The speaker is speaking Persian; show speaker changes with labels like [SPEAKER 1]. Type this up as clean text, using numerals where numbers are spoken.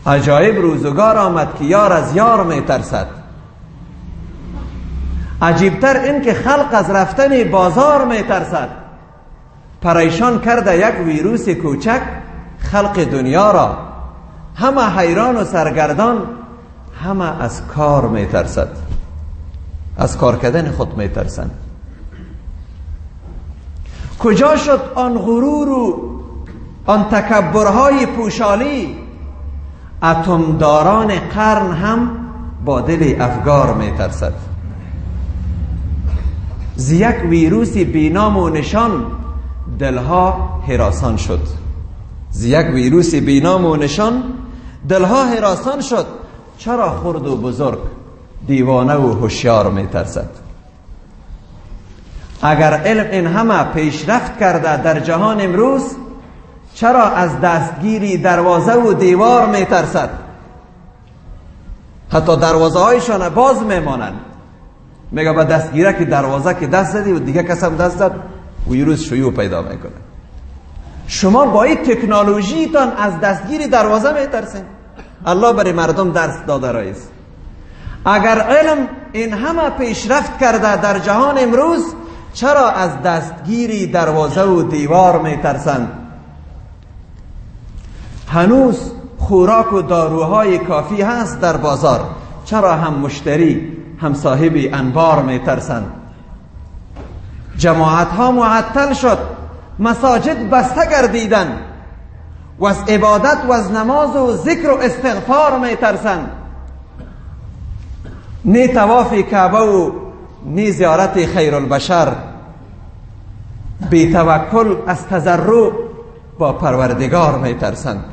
[SPEAKER 1] عجایب روزگار آمد که یار از یار میترسد. عجیبتر این که خلق از رفتن بازار میترسد. پریشان کرده یک ویروس کوچک خلق دنیا را، همه حیران و سرگردان، همه از کار میترسد، از کار کردن خود میترسند. کجا شد آن غرور و آن تکبرهای پوشالی؟ اتمداران قرن هم با دل افگار میترسد. ز یک ویروس بینام و نشان دلها هراسان شد. ز یک ویروس بینام و نشان دلها هراسان شد. چرا خرد و بزرگ، دیوانه و هوشیار میترسد؟ اگر علم این همه پیشرفت کرده در جهان امروز، چرا از دستگیری دروازه و دیوار میترسد؟ حتی دروازه هایشان باز میمانند. میگه با دستگیره که دروازه که دست زدی و دیگه کس هم دست زد، ویروس شیوع پیدا میکنه. شما با این تکنولوژیتان از دستگیری دروازه میترسین. الله برای مردم درس داده رئیس. اگر علم این همه پیشرفت کرده در جهان امروز، چرا از دستگیری دروازه و دیوار میترسند؟ هنوز خوراک و داروهای کافی هست در بازار، چرا هم مشتری هم صاحب انبار میترسند؟ جماعت ها معطل شد، مساجد بسته گردیدند، و از عبادت و از نماز و ذکر و استغفار میترسند. نی طواف کعبه و نی زیارت خیر البشر، بی توکل از تضرع با پروردگار میترسند.